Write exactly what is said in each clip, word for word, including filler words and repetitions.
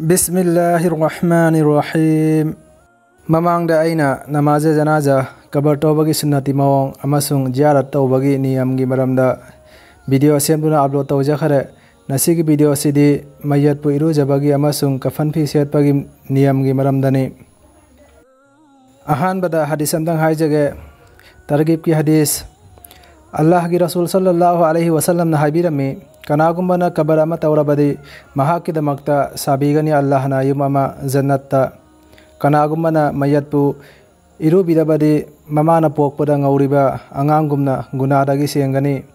ꯕꯤꯁꯃꯤꯜꯂꯥꯍꯤꯔ ꯔꯍꯃꯥꯅꯤꯔ ꯔꯍꯤꯝ꯫ ꯃꯃꯥꯡꯗ ꯑꯩꯅ ꯅꯃꯥꯖꯦ ꯖꯅꯥꯖꯥ, ꯀꯕꯔ ꯇꯧꯕꯒꯤ ꯁꯨꯟꯅꯇꯤ ꯃꯑꯣꯡ ꯑꯃꯁꯨꯡ ꯖꯤꯌꯥꯔꯠ ꯇꯧꯕꯒꯤ ꯅꯤꯌꯝꯒꯤ ꯃꯔꯝꯗ ꯚꯤꯗꯤꯑꯣ ꯁꯦꯝꯗꯨꯅ ꯑꯞꯂꯣꯗ ꯇꯧꯖꯈꯔꯦ꯫ ꯉꯁꯤꯒꯤ ꯚꯤꯗꯤꯑꯣꯁꯤꯗꯤ ꯃꯩꯌꯠꯄꯨ ꯏꯔꯨꯖꯕꯒꯤ ꯑꯃꯁꯨꯡ ꯀꯐꯟ ꯐꯤ ꯁꯦꯠꯄꯒꯤ ꯅꯤꯌꯝꯒꯤ ꯃꯔꯝꯗꯅꯤ꯫ ꯑꯍꯥꯟꯕꯗ ꯍꯗꯤꯁ ꯑꯝꯇꯪ ꯍꯥꯏꯖꯒꯦ꯫ ꯇꯔꯒꯤꯕꯀꯤ ꯍꯗꯤꯁ꯫ ꯑꯜꯂꯥꯍꯒꯤ ꯔꯁꯨꯜ ꯁꯜꯂꯜꯂꯥꯍꯨ ꯑꯂꯩꯍꯤ ꯋꯁꯜꯂꯝꯅ ꯍꯥꯏꯕꯤꯔꯝꯃꯤ, "ꯀꯅꯥꯒꯨꯝꯕꯅ ꯀꯕꯔ ꯑꯃ ꯇꯧꯔꯕꯗꯤ ꯃꯍꯥꯛꯀꯤꯗꯃꯛꯇ ꯁꯥꯕꯤꯒꯅꯤ ꯑꯜꯂꯥꯍꯅ ꯌꯨꯝ ꯑꯃ ꯖꯟꯅꯠꯇ꯫ ꯀꯅꯥꯒꯨꯝꯕꯅ ꯃꯌꯠꯄꯨ ꯏꯔꯨꯕꯤꯔꯕꯗꯤ ꯃꯃꯥꯅ ꯄꯣꯛꯄꯗ ꯉꯧꯔꯤꯕ ꯑꯉꯥꯡꯒꯨꯝꯅ ꯒꯨꯅꯥꯗꯒꯤ ꯁꯦꯡꯒꯅꯤ꯫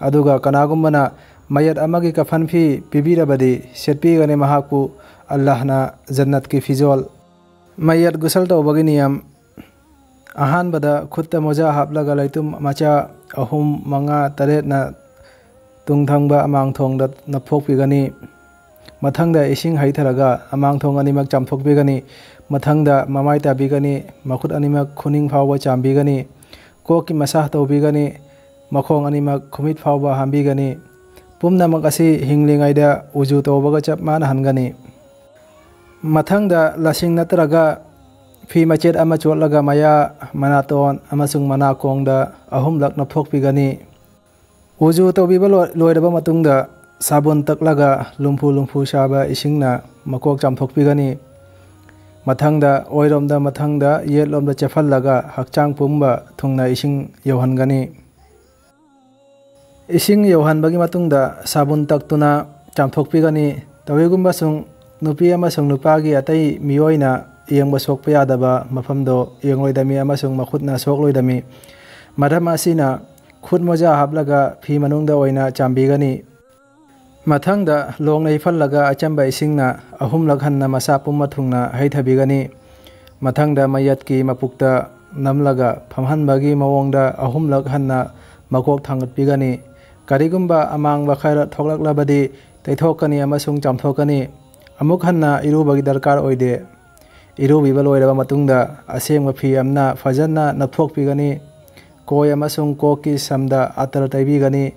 ꯑꯗꯨꯒ ꯀꯅꯥꯒꯨꯝꯕꯅ ꯃꯌꯠ ꯑꯃꯒꯤ ꯀꯐꯟ ꯐꯤ ꯄꯤꯕꯤꯔꯕꯗꯤ ꯁꯦꯠꯄꯤꯒꯅꯤ ꯃꯍꯥꯛꯄꯨ ꯑꯜꯂꯥꯍꯅ ꯖꯟꯅꯠꯀꯤ ꯐꯤꯖꯣꯜ"꯫ ꯃꯌꯠ ꯒꯨꯁꯜ ꯇꯧꯕꯒꯤ ꯅꯤꯌꯝ꯫ ꯑꯍꯥꯟꯕꯗ ꯈꯨꯠꯇ ꯃꯣꯖꯥ ꯍꯥꯞꯂꯒ ꯂꯩꯇꯨꯝ ꯃꯆꯥ ꯑꯍꯨꯝ, ꯃꯉꯥ, ꯇꯔꯦꯠꯅ ꯇꯨꯡ ꯊꯪꯕ ꯑꯃꯥꯡ ꯊꯣꯡꯗ ꯅꯞꯊꯣꯛꯄꯤꯒꯅꯤ꯫ ꯃꯊꯪꯗ ꯏꯁꯤꯡ ꯍꯩꯊꯔꯒ ꯑꯃꯥꯡ ꯊꯣꯡ ꯑꯅꯤꯃꯛ ꯆꯥꯝꯊꯣꯛꯄꯤꯒꯅꯤ꯫ ꯃꯊꯪꯗ ꯃꯃꯥꯏ ꯇꯥꯕꯤꯒꯅꯤ, ꯃꯈꯨꯠ ꯑꯅꯤꯃꯛ ꯈꯨꯅꯤꯡ ꯐꯥꯎꯕ ꯆꯥꯝꯕꯤꯒꯅꯤ, ꯀꯣꯛꯀꯤ ꯃꯁꯥ ꯇꯧꯕꯤꯒꯅꯤ, ꯃꯈꯣꯡ ꯑꯅꯤꯃꯛ ꯈꯨꯃꯤꯠ ꯐꯥꯎꯕ ꯍꯥꯝꯕꯤꯒꯅꯤ꯫ ꯄꯨꯝꯅꯃꯛ ꯑꯁꯤ ꯍꯤꯡꯂꯤꯉꯩꯗ ꯎꯖꯨ ꯇꯧꯕꯒ ꯆꯞ ꯃꯥꯟꯅꯍꯟꯒꯅꯤ꯫ ꯃꯊꯪꯗ ꯂꯁꯤꯡ ꯅꯠꯇ꯭ꯔꯒ ꯐꯤ ꯃꯆꯦꯠ ꯑꯃ ꯆꯣꯠꯂꯒ ꯃꯌꯥ, ꯃꯅꯥꯇꯣꯟ ꯑꯃꯁꯨꯡ ꯃꯅꯥꯀꯣꯡꯗ ꯑꯍꯨꯝꯂꯛ ꯅꯞꯊꯣꯛꯄꯤꯒꯅꯤ꯫ ꯎꯖꯨ ꯇꯧꯕꯤꯕ ꯂꯣꯏ-, ꯂꯣꯏꯔꯕ ꯃꯇꯨꯡꯗ ꯁꯥꯕꯨꯟ ꯇꯛꯂꯒ ꯂꯨꯝꯐꯨ ꯂꯨꯝꯐꯨ ꯁꯥꯕ ꯏꯁꯤꯡꯅ ꯃꯀꯣꯛ ꯆꯥꯝꯊꯣꯛꯄꯤꯒꯅꯤ꯫ ꯃꯊꯪꯗ ꯑꯣꯏꯔꯣꯝꯗ, ꯃꯊꯪꯗ ꯌꯦꯠꯂꯣꯝꯗ ꯆꯦꯞꯍꯜꯂꯒ ꯍꯛꯆꯥꯡ ꯄꯨꯝꯕ ꯊꯨꯡꯅ ꯏꯁꯤꯡ ꯌꯧꯍꯟꯒꯅꯤ꯫ ꯏꯁꯤꯡ ꯌꯧꯍꯟꯕꯒꯤ ꯃꯇꯨꯡꯗ ꯁꯥꯕꯨꯟ ꯇꯛꯇꯨꯅ ꯆꯥꯝꯊꯣꯛꯄꯤꯒꯅꯤ꯫ ꯇꯧꯏꯒꯨꯝꯕꯁꯨꯡ ꯅꯨꯄꯤ ꯑꯃꯁꯨꯡ ꯅꯨꯄꯥꯒꯤ ꯑꯇꯩ ꯃꯤꯑꯣꯏꯅ ꯌꯦꯡꯕ ꯁꯣꯛꯄ ꯌꯥꯗꯕ ꯃꯐꯝꯗꯣ ꯌꯦꯡꯂꯣꯏꯗꯃꯤ ꯑꯃꯁꯨꯡ ꯃꯈꯨꯠꯅ ꯁꯣꯛꯂꯣꯏꯗꯃꯤ꯫ ꯃꯔꯝ ꯑꯁꯤꯅ ꯈꯨꯠ ꯃꯣꯖꯥ ꯍꯥꯞꯂꯒ ꯐꯤ ꯃꯅꯨꯡꯗ ꯑꯣꯏꯅ ꯆꯥꯝꯕꯤꯒꯅꯤ꯫ ꯃꯊꯪꯗ ꯂꯣꯡꯅ ꯍꯤꯞꯍꯜꯂꯒ ꯑꯆꯝꯕ ꯏꯁꯤꯡꯅ ꯑꯍꯨꯝꯂꯛ ꯍꯟꯅ ꯃꯁꯥ ꯄꯨꯝꯕ ꯊꯨꯡꯅ ꯍꯩꯊꯕꯤꯒꯅꯤ꯫ ꯃꯊꯪꯗ ꯃꯌꯠꯀꯤ ꯃꯄꯨꯛꯇ ꯅꯝꯂꯒ ꯐꯝꯍꯟꯕꯒꯤ ꯃꯑꯣꯡꯗ ꯑꯍꯨꯝꯂꯛ ꯍꯟꯅ ꯃꯀꯣꯛ ꯊꯥꯡꯒꯠꯄꯤꯒꯅꯤ꯫ ꯀꯔꯤꯒꯨꯝꯕ ꯑꯃꯥꯡꯕ ꯈꯔ ꯊꯣꯛꯂꯛꯂꯕꯗꯤ ꯇꯩꯊꯣꯛꯀꯅꯤ ꯑꯃꯁꯨꯡ ꯆꯥꯝꯊꯣꯛꯀꯅꯤ꯫ ꯑꯃꯨꯛ ꯍꯟꯅ ꯏꯔꯨꯕꯒꯤ ꯗꯔꯀꯥꯔ ꯑꯣꯏꯗꯦ꯫ ꯏꯔꯨꯕꯤꯕ ꯂꯣꯏꯔꯕ ꯃꯇꯨꯡꯗ ꯑꯁꯦꯡꯕ ꯐꯤ ꯑꯃꯅ ꯐꯖꯅ ꯅꯞꯊꯣꯛꯄꯤꯒꯅꯤ꯫ ꯀꯣꯏ ꯑꯃꯁꯨꯡ ꯀꯣꯛꯀꯤ ꯁꯝꯗ ꯑꯇꯔ ꯇꯩꯕꯤꯒꯅꯤ꯫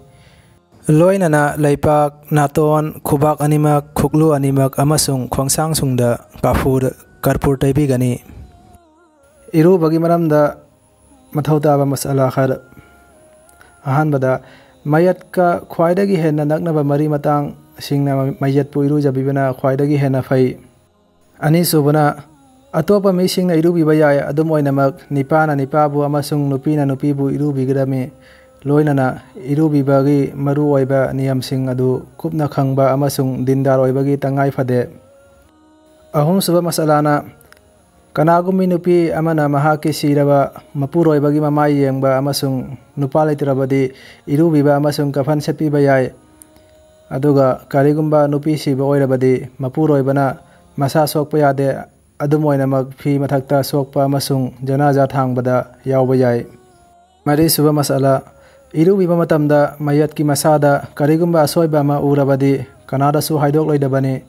ꯂꯣꯏꯅꯅ ꯂꯩꯄꯥꯛ, ꯅꯥꯇꯣꯟ, ꯈꯨꯕꯥꯛ ꯑꯅꯤꯃꯛ, ꯈꯨꯛꯂꯨ ꯑꯅꯤꯃꯛ ꯑꯃꯁꯨꯡ ꯈꯣꯡꯁꯥꯡꯁꯨꯡꯗ ꯀꯥꯐꯨꯔ, ꯀꯔꯄꯨꯔ ꯇꯩꯕꯤꯒꯅꯤ꯫ ꯏꯔꯨꯕꯒꯤ ꯃꯔꯝꯗ ꯃꯊꯧ ꯇꯥꯕ ꯃꯁꯥꯂꯥ ꯈꯔ꯫ ꯑꯍꯥꯟꯕꯗ, ꯃꯌꯠꯀ ꯈ꯭ꯋꯥꯏꯗꯒꯤ ꯍꯦꯟꯅ ꯅꯛꯅꯕ ꯃꯔꯤ ꯃꯇꯥꯡꯁꯤꯡꯅ ꯃꯌꯠꯄꯨ ꯏꯔꯨꯖꯕꯤꯕꯅ ꯈ꯭ꯋꯥꯏꯗꯒꯤ ꯍꯦꯟꯅ ꯐꯩ꯫ ꯑꯅꯤꯁꯨꯕꯅ, ꯑꯇꯣꯞꯄ ꯃꯤꯁꯤꯡꯅ ꯏꯔꯨꯕꯤꯕ ꯌꯥꯏ, ꯑꯗꯨꯝ ꯑꯣꯏꯅꯃꯛ ꯅꯤꯄꯥꯅ ꯅꯤꯄꯥꯕꯨ ꯑꯃꯁꯨꯡ ꯅꯨꯄꯤꯅ ꯅꯨꯄꯤꯕꯨ ꯏꯔꯨꯕꯤꯒꯗꯕꯅꯤ꯫ ꯂꯣꯏꯅꯅ ꯏꯔꯨꯕꯤꯕꯒꯤ ꯃꯔꯨꯑꯣꯏꯕ ꯅꯤꯌꯝꯁꯤꯡ ꯑꯗꯨ ꯀꯨꯞꯅ ꯈꯪꯕ ꯑꯃꯁꯨꯡ ꯗꯤꯟꯗꯥꯔ ꯑꯣꯏꯕꯒꯤ ꯇꯉꯥꯏ ꯐꯗꯦ꯫ ꯑꯍꯨꯝꯁꯨꯕ ꯃꯁꯥꯂꯥꯅ, ꯀꯅꯥꯒꯨꯝꯕꯤ ꯅꯨꯄꯤ ꯑꯃꯅ ꯃꯍꯥꯛꯀꯤ ꯁꯤꯔꯕ ꯃꯄꯨꯔꯣꯏꯕꯒꯤ ꯃꯃꯥꯏ ꯌꯦꯡꯕ ꯑꯃꯁꯨꯡ ꯅꯨꯄꯥ ꯂꯩꯇ꯭ꯔꯕꯗꯤ ꯏꯔꯨꯕꯤꯕ ꯑꯃꯁꯨꯡ ꯀꯐꯟ ꯁꯦꯠꯄꯤꯕ ꯌꯥꯏ꯫ ꯑꯗꯨꯒ ꯀꯔꯤꯒꯨꯝꯕ ꯅꯨꯄꯤ ꯁꯤꯕ ꯑꯣꯏꯔꯕꯗꯤ, ꯃꯄꯨꯔꯣꯏꯕꯅ ꯃꯁꯥ ꯁꯣꯛꯄ ꯌꯥꯗꯦ, ꯑꯗꯨꯝ ꯑꯣꯏꯅꯃꯛ ꯐꯤ ꯃꯊꯛꯇ ꯁꯣꯛꯄ ꯑꯃꯁꯨꯡ ꯖꯅꯥꯖꯥ ꯊꯥꯡꯕꯗ ꯌꯥꯎꯕ ꯌꯥꯏ꯫ ꯃꯔꯤꯁꯨꯕ ꯃꯁꯥꯂꯥ, ꯏꯔꯨꯕꯤꯕ ꯃꯇꯝꯗ ꯃꯌꯠꯀꯤ ꯃꯁꯥꯗ ꯀꯔꯤꯒꯨꯝꯕ ꯑꯁꯣꯏꯕ ꯑꯃ ꯎꯔꯕꯗꯤ, ꯀꯅꯥꯗꯁꯨ ꯍꯥꯏꯗꯣꯛꯂꯣꯏꯗꯕꯅꯤ,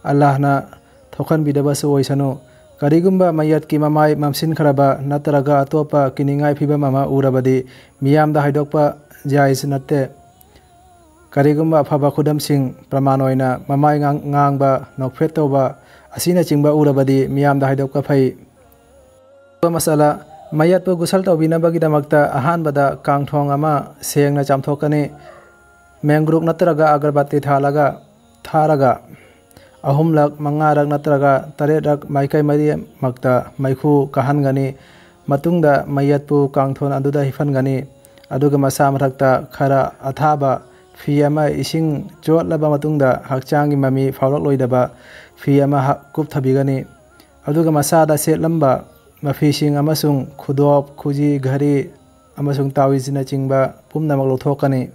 ꯑꯜꯂꯥꯍꯅ ꯊꯣꯛꯍꯟꯕꯤꯗꯕꯁꯨ ꯑꯣꯏꯁꯅꯨ꯫ ꯀꯔꯤꯒꯨꯝꯕ ꯃꯌꯠꯀꯤ ꯃꯃꯥꯏ ꯃꯝꯁꯤꯟꯈ꯭ꯔꯕ ꯅꯠꯇ꯭ꯔꯒ ꯑꯇꯣꯞꯄ ꯀꯤꯅꯤꯡꯉꯥꯏ ꯐꯤꯕꯝ ꯑꯃ ꯎꯔꯕꯗꯤ, ꯃꯤꯌꯥꯝꯗ ꯍꯥꯏꯗꯣꯛꯄ ꯖꯥꯏꯖ ꯅꯠꯇꯦ꯫ ꯀꯔꯤꯒꯨꯝꯕ ꯑꯐꯕ ꯈꯨꯗꯝꯁꯤꯡ, ꯄ꯭ꯔꯃꯥꯟ ꯑꯣꯏꯅ ꯃꯃꯥꯏ ꯉꯥꯡ-, ꯉꯥꯡꯕ, ꯅꯣꯛꯐꯦꯠ ꯇꯧꯕ ꯑꯁꯤꯅꯆꯤꯡꯕ ꯎꯔꯕꯗꯤ, ꯃꯤꯌꯥꯝꯗ ꯍꯥꯏꯗꯣꯛꯄ ꯐꯩ꯫ ꯃꯁꯥꯂꯥ, ꯃꯌꯠꯄꯨ ꯒꯨꯁꯜ ꯇꯧꯕꯤꯅꯕꯒꯤꯗꯃꯛꯇ ꯑꯍꯥꯟꯕꯗ ꯀꯥꯡꯊꯣꯡ ꯑꯃ ꯁꯦꯡꯅ ꯆꯥꯝꯊꯣꯛꯀꯅꯤ꯫ ꯃꯦꯡꯒ꯭ꯔꯨꯛ ꯅꯠꯇ꯭ꯔꯒ ꯑꯒꯔꯕꯠꯇꯤ ꯊꯥꯜꯂꯒ, ꯊꯥꯔꯒ ꯑꯍꯨꯝꯂꯛ, ꯃꯉꯥꯔꯛ ꯅꯠꯇ꯭ꯔꯒ ꯇꯔꯦꯠꯔꯛ ꯃꯥꯏꯀꯩ ꯃꯔꯤꯃꯛꯇ ꯃꯩꯈꯨ ꯀꯥꯍꯟꯒꯅꯤ꯫ ꯃꯇꯨꯡꯗ ꯃꯌꯠꯄꯨ ꯀꯥꯡꯊꯣꯟ ꯑꯗꯨꯗ ꯍꯤꯞꯍꯟꯒꯅꯤ꯫ ꯑꯗꯨꯒ ꯃꯁꯥ ꯃꯊꯛꯇ ꯈꯔ ꯑꯊꯥꯕ ꯐꯤ ꯑꯃ ꯏꯁꯤꯡ ꯆꯣꯠꯂꯕ ꯃꯇꯨꯡꯗ ꯍꯛꯆꯥꯡꯒꯤ ꯃꯃꯤ ꯐꯥꯎꯔꯛꯂꯣꯏꯗꯕ ꯐꯤ ꯑꯃ ꯍ-, ꯀꯨꯞꯊꯕꯤꯒꯅꯤ꯫ ꯑꯗꯨꯒ ꯃꯁꯥꯗ ꯁꯦꯠꯂꯝꯕ ꯃꯐꯤꯁꯤꯡ ꯑꯃꯁꯨꯡ ꯈꯨꯗꯣꯞ, ꯈꯨꯖꯤ, ꯘꯔꯤ ꯑꯃꯁꯨꯡ ꯇꯥꯋꯤꯖꯅꯆꯤꯡꯕ ꯄꯨꯝꯅꯃꯛ ꯂꯧꯊꯣꯛꯀꯅꯤ꯫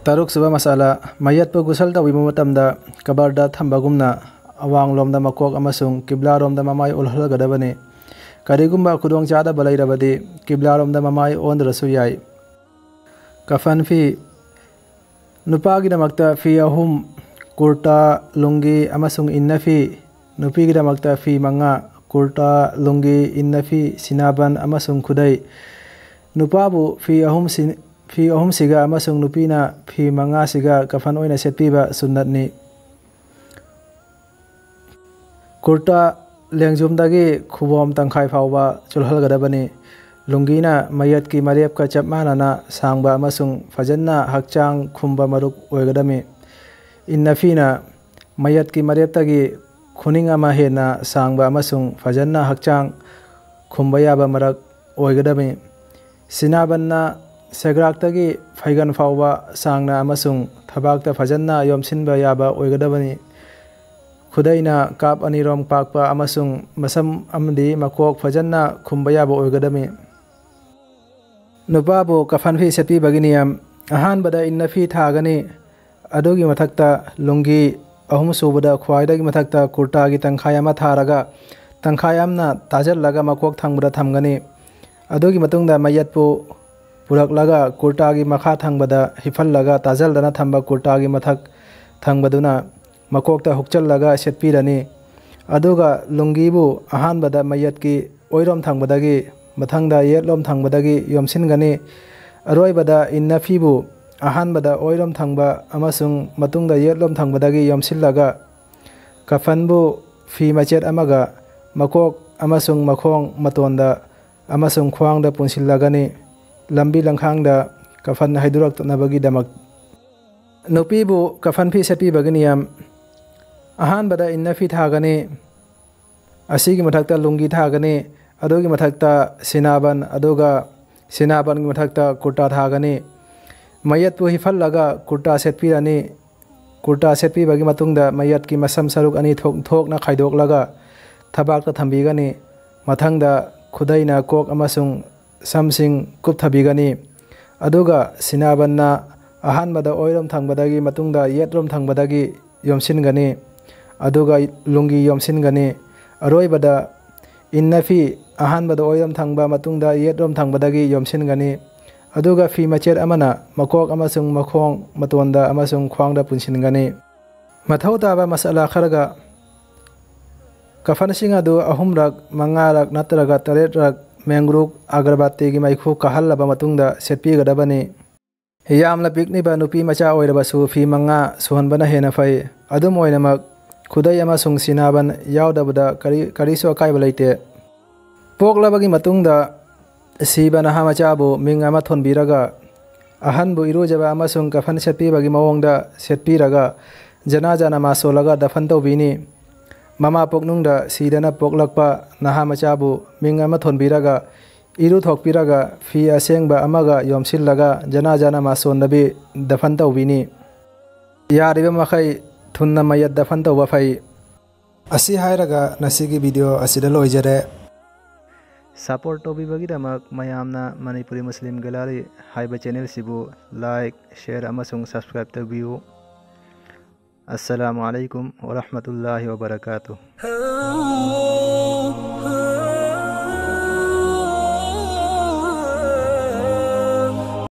ꯇꯔꯨꯛꯁꯨꯕ ꯃꯁꯥꯂꯥ, ꯃꯌꯠꯄꯨ ꯒꯨꯁꯜ ꯇꯧꯕꯤꯕ ꯃꯇꯝꯗ ꯀꯕꯔꯗ ꯊꯝꯕꯒꯨꯝꯅ ꯑꯋꯥꯡꯂꯣꯝꯗ ꯃꯀꯣꯛ ꯑꯃꯁꯨꯡ ꯀꯤꯕ꯭ꯂꯥꯔꯣꯝꯗ ꯃꯃꯥꯏ ꯑꯣꯜꯍꯜꯒꯗꯕꯅꯤ꯫ ꯀꯔꯤꯒꯨꯝꯕ ꯈꯨꯗꯣꯡꯆꯥꯗꯕ ꯂꯩꯔꯕꯗꯤ ꯀꯤꯕ꯭ꯂꯥꯔꯣꯝꯗ ꯃꯃꯥꯏ ꯑꯣꯟꯗ꯭ꯔꯁꯨ ꯌꯥꯏ꯫ ꯀꯐꯟ ꯐꯤ꯫ ꯅꯨꯄꯥꯒꯤꯗꯃꯛꯇ ꯐꯤ ꯑꯍꯨꯝ, ꯀꯨꯔꯇꯥ, ꯂꯨꯡꯒꯤ ꯑꯃꯁꯨꯡ ꯏꯟꯅ ꯐꯤ꯫ ꯅꯨꯄꯤꯒꯤꯗꯃꯛꯇ ꯐꯤ ꯃꯉꯥ, ꯀꯨꯔꯇꯥ, ꯂꯨꯡꯒꯤ, ꯏꯟꯅ ꯐꯤ, ꯁꯤꯅꯥꯕꯟ ꯑꯃꯁꯨꯡ ꯈꯨꯗꯩ꯫ ꯅꯨꯄꯥꯕꯨ ꯐꯤ ꯑꯍꯨꯝ ꯁꯤ-, ꯐꯤ ꯑꯍꯨꯝꯁꯤꯒ ꯑꯃꯁꯨꯡ ꯅꯨꯄꯤꯅ ꯐꯤ ꯃꯉꯥꯁꯤꯒ ꯀꯐꯟ ꯑꯣꯏꯅ ꯁꯦꯠꯄꯤꯕ ꯁꯨꯟꯅꯠꯅꯤ꯫ ꯀꯨꯔꯇꯥ ꯂꯦꯡꯖꯨꯝꯗꯒꯤ ꯈꯨꯕꯣꯝ ꯇꯪꯈꯥꯏ ꯐꯥꯎꯕ ꯆꯨꯜꯍꯜꯒꯗꯕꯅꯤ꯫ ꯂꯨꯡꯒꯤꯅ ꯃꯌꯠꯀꯤ ꯃꯔꯦꯞꯀ ꯆꯞ ꯃꯥꯟꯅꯅ ꯁꯥꯡꯕ ꯑꯃꯁꯨꯡ ꯐꯖꯅ ꯍꯛꯆꯥꯡ ꯈꯨꯝꯕ ꯃꯔꯨꯞ ꯑꯣꯏꯒꯗꯕꯅꯤ꯫ ꯏꯟꯅꯐꯤꯅ ꯃꯌꯠꯀꯤ ꯃꯔꯦꯞꯇꯒꯤ ꯈꯨꯅꯤꯡ ꯑꯃ ꯍꯦꯟꯅ ꯁꯥꯡꯕ ꯑꯃꯁꯨꯡ ꯐꯖꯅ ꯍꯛꯆꯥꯡ ꯈꯨꯝꯕ ꯌꯥꯕ ꯃꯔꯛ ꯑꯣꯏꯒꯗꯕꯅꯤ꯫ ꯁꯤꯅꯥꯕꯟꯅ ꯁꯦꯒ꯭ꯔꯥꯛꯇꯒꯤ ꯐꯩꯒꯟ ꯐꯥꯎꯕ ꯁꯥꯡꯅ ꯑꯃꯁꯨꯡ ꯊꯕꯥꯛꯇ ꯐꯖꯅ ꯌꯣꯝꯁꯤꯟꯕ ꯌꯥꯕ ꯑꯣꯏꯒꯗꯕꯅꯤ꯫ ꯈꯨꯗꯩꯅ ꯀꯥꯞ ꯑꯅꯤꯔꯣꯝ ꯄꯥꯛꯄ ꯑꯃꯁꯨꯡ ꯃꯁꯝ ꯑꯃꯗꯤ ꯃꯀꯣꯛ ꯐꯖꯅ ꯈꯨꯝꯕ ꯌꯥꯕ ꯑꯣꯏꯒꯗꯕꯅꯤ꯫ ꯅꯨꯄꯥꯕꯨ ꯀꯐꯟ ꯐꯤ ꯁꯦꯠꯄꯤꯕꯒꯤ ꯅꯤꯌꯝ꯫ ꯑꯍꯥꯟꯕꯗ ꯏꯟꯅ ꯐꯤ ꯊꯥꯒꯅꯤ꯫ ꯑꯗꯨꯒꯤ ꯃꯊꯛꯇ ꯂꯨꯡꯒꯤ, ꯑꯍꯨꯝꯁꯨꯕꯗ ꯈ꯭ꯋꯥꯏꯗꯒꯤ ꯃꯊꯛꯇ ꯀꯨꯔꯇꯥꯒꯤ ꯇꯪꯈꯥꯏ ꯑꯃ ꯊꯥꯔꯒ ꯇꯪꯈꯥꯏ ꯑꯃꯅ ꯇꯥꯁꯤꯜꯂꯒ ꯃꯀꯣꯛ ꯊꯪꯕꯗ ꯊꯝꯒꯅꯤ꯫ ꯑꯗꯨꯒꯤ ꯃꯇꯨꯡꯗ ꯃꯌꯦꯠꯄꯨ ꯄꯨꯔꯛꯂꯒ ꯀꯨꯔꯇꯥꯒꯤ ꯃꯈꯥ ꯊꯪꯕꯗ ꯍꯤꯞꯍꯜꯂꯒ ꯇꯥꯁꯤꯜꯗꯅ ꯊꯝꯕ ꯀꯨꯔꯇꯥꯒꯤ ꯃꯊꯛ ꯊꯪꯕꯗꯨꯅ ꯃꯀꯣꯛꯇ ꯍꯨꯛꯆꯜꯂꯒ ꯁꯦꯠꯄꯤꯔꯅꯤ꯫ ꯑꯗꯨꯒ ꯂꯨꯡꯒꯤꯕꯨ ꯑꯍꯥꯟꯕꯗ ꯃꯌꯦꯠꯀꯤ ꯑꯣꯏꯔꯣꯝ ꯊꯪꯕꯗꯒꯤ, ꯃꯊꯪꯗ ꯌꯦꯠꯂꯣꯝ ꯊꯪꯕꯗꯒꯤ ꯌꯣꯝꯁꯤꯟꯒꯅꯤ꯫ ꯑꯔꯣꯏꯕꯗ ꯏꯟꯅꯐꯤꯕꯨ ꯑꯍꯥꯟꯕꯗ ꯑꯣꯏꯔꯣꯝ ꯊꯪꯕ ꯑꯃꯁꯨꯡ ꯃꯇꯨꯡꯗ ꯌꯦꯠꯂꯣꯝ ꯊꯪꯕꯗꯒꯤ ꯌꯣꯝꯁꯤꯜꯂꯒ ꯀꯐꯟꯕꯨ ꯐꯤ ꯃꯆꯦꯠ ꯑꯃꯒ ꯃꯀꯣꯛ ꯑꯃꯁꯨꯡ ꯃꯈꯣꯡ ꯃꯇꯣꯟꯗ ꯑꯃꯁꯨꯡ ꯈ꯭ꯋꯥꯡꯗ ꯄꯨꯟꯁꯤꯜꯂꯒꯅꯤ꯫ ꯂꯝꯕꯤ ꯂꯝꯈꯥꯡꯗ ꯀꯐꯟ ꯍꯩꯗꯣꯔꯛꯇꯅꯕꯒꯤꯗꯃꯛ꯫ ꯅꯨꯄꯤꯕꯨ ꯀꯐꯟ ꯐꯤ ꯁꯦꯠꯄꯤꯕꯒꯤ ꯅꯤꯌꯝ꯫ ꯑꯍꯥꯟꯕꯗ ꯏꯟꯅ ꯐꯤ ꯊꯥꯒꯅꯤ꯫ ꯑꯁꯤꯒꯤ ꯃꯊꯛꯇ ꯂꯨꯡꯒꯤ ꯊꯥꯒꯅꯤ꯫ ꯑꯗꯨꯒꯤ ꯃꯊꯛꯇ ꯁꯤꯅꯥꯕꯟ, ꯑꯗꯨꯒ ꯁꯤꯅꯥꯕꯟꯒꯤ ꯃꯊꯛꯇ ꯀꯨꯔꯇꯥ ꯊꯥꯒꯅꯤ꯫ ꯃꯌꯦꯠꯄꯨ ꯍꯤꯞꯍꯜꯂꯒ ꯀꯨꯔꯇꯥ ꯁꯦꯠꯄꯤꯔꯅꯤ꯫ ꯀꯨꯔꯇꯥ ꯁꯦꯠꯄꯤꯕꯒꯤ ꯃꯇꯨꯡꯗ ꯃꯌꯦꯠꯀꯤ ꯃꯁꯝ ꯁꯔꯨꯛ ꯑꯅꯤ ꯊꯣꯛ-, ꯊꯣꯛꯅ ꯈꯥꯏꯗꯣꯛꯂꯒ ꯊꯕꯥꯛꯇ ꯊꯝꯕꯤꯒꯅꯤ꯫ ꯃꯊꯪꯗ ꯈꯨꯗꯩꯅ ꯀꯣꯛ ꯑꯃꯁꯨꯡ ꯁꯝꯁꯤꯡ ꯀꯨꯞꯊꯕꯤꯒꯅꯤ꯫ ꯑꯗꯨꯒ ꯁꯤꯅꯥꯕꯟꯅ ꯑꯍꯥꯟꯕꯗ ꯑꯣꯏꯔꯣꯝ ꯊꯪꯕꯗꯒꯤ, ꯃꯇꯨꯡꯗ ꯌꯦꯠꯔꯣꯝ ꯊꯪꯕꯗꯒꯤ ꯌꯣꯝꯁꯤꯟꯒꯅꯤ꯫ ꯑꯗꯨꯒ ꯂꯨꯡꯒꯤ ꯌꯣꯝꯁꯤꯟꯒꯅꯤ꯫ ꯑꯔꯣꯏꯕꯗ ꯏꯟꯅꯐꯤ ꯑꯍꯥꯟꯕꯗ ꯑꯣꯏꯔꯣꯝ ꯊꯪꯕ, ꯃꯇꯨꯡꯗ ꯌꯦꯠꯔꯣꯝ ꯊꯪꯕꯗꯒꯤ ꯌꯣꯝꯁꯤꯟꯒꯅꯤ꯫ ꯑꯗꯨꯒ ꯐꯤ ꯃꯆꯦꯠ ꯑꯃꯅ ꯃꯀꯣꯛ ꯑꯃꯁꯨꯡ ꯃꯈꯣꯡ, ꯃꯇꯣꯟꯗ ꯑꯃꯁꯨꯡ ꯈ꯭ꯋꯥꯡꯗ ꯄꯨꯟꯁꯤꯟꯒꯅꯤ꯫ ꯃꯊꯧ ꯇꯥꯕ ꯃꯁꯥꯂꯥ ꯈꯔꯒ: ꯀꯐꯟꯁꯤꯡ ꯑꯗꯨ ꯑꯍꯨꯝꯔꯛ, ꯃꯉꯥꯔꯛ ꯅꯠꯇ꯭ꯔꯒ ꯇꯔꯦꯠꯔꯛ ꯃꯦꯡꯒ꯭ꯔꯨꯛ ꯑꯒꯔꯕꯥꯇꯤꯒꯤ ꯃꯩꯈꯨ ꯀꯥꯍꯜꯂꯕ ꯃꯇꯨꯡꯗ ꯁꯦꯠꯄꯤꯒꯗꯕꯅꯤ꯫ ꯌꯥꯝꯅ ꯄꯤꯛꯂꯤꯕ ꯅꯨꯄꯤ ꯃꯆꯥ ꯑꯣꯏꯔꯕꯁꯨ ꯐꯤ ꯃꯉꯥ ꯁꯨꯍꯟꯕꯅ ꯍꯦꯟꯅ ꯐꯩ꯫ ꯑꯗꯨꯝ ꯑꯣꯏꯅꯃꯛ, ꯈꯨꯗꯩ ꯑꯃꯁꯨꯡ ꯁꯤꯅꯥꯕꯟ ꯌꯥꯎꯗꯕꯗ ꯀꯔꯤ-, ꯀꯔꯤꯁꯨ ꯑꯀꯥꯏꯕ ꯂꯩꯇꯦ꯫ ꯄꯣꯛꯂꯕꯒꯤ ꯃꯇꯨꯡꯗ ꯁꯤꯕ ꯅꯍꯥ ꯃꯆꯥꯕꯨ ꯃꯤꯡ ꯑꯃ ꯊꯣꯟꯕꯤꯔꯒ, ꯑꯍꯟꯕꯨ ꯏꯔꯨꯖꯕ ꯑꯃꯁꯨꯡ ꯀꯐꯟ ꯁꯦꯠꯄꯤꯕꯒꯤ ꯃꯑꯣꯡꯗ ꯁꯦꯠꯄꯤꯔꯒ, ꯖꯅꯥꯖꯥ ꯅꯃꯥꯖ ꯁꯣꯜꯂꯒ ꯗꯐꯟ ꯇꯧꯕꯤꯅꯤ꯫ ꯃꯃꯥ ꯄꯣꯛꯅꯨꯡꯗ ꯁꯤꯗꯅ ꯄꯣꯛꯂꯛꯄ ꯅꯍꯥ ꯃꯆꯥꯕꯨ ꯃꯤꯡ ꯑꯃ ꯊꯣꯟꯕꯤꯔꯒ, ꯏꯔꯨꯊꯣꯛꯄꯤꯔꯒ, ꯐꯤ ꯑꯁꯦꯡꯕ ꯑꯃꯒ ꯌꯣꯝꯁꯤꯜꯂꯒ ꯖꯅꯥꯖꯥ ꯅꯃꯥꯖ ꯁꯣꯟꯗꯕꯤ ꯗꯐꯟ ꯇꯧꯕꯤꯅꯤ꯫ ꯌꯥꯔꯤꯕ ꯃꯈꯩ ꯊꯨꯅ ꯃꯌꯠ ꯗꯐꯟ ꯇꯧꯕ ꯐꯩ꯫ ꯑꯁꯤ ꯍꯥꯏꯔꯒ ꯉꯁꯤꯒꯤ video ꯑꯁꯤꯗ ꯂꯣꯏꯖꯔꯦ꯫ Support ꯇꯧꯕꯤꯕꯒꯤꯗꯃꯛ ꯃꯌꯥꯝꯅ Manipuri Muslim Gallery ꯍꯥꯏꯕ channel ꯁꯤꯕꯨ like, share ꯑꯃꯁꯨꯡ subscribe ꯇꯧꯕꯤꯌꯨ꯫ ꯑꯁꯂꯥꯃꯨ ꯑꯂꯥꯏꯀꯨꯝ ꯋꯔꯍꯃꯇꯨꯜꯂꯥꯍꯤ ꯋꯕꯔꯀꯥꯇꯨꯍ꯫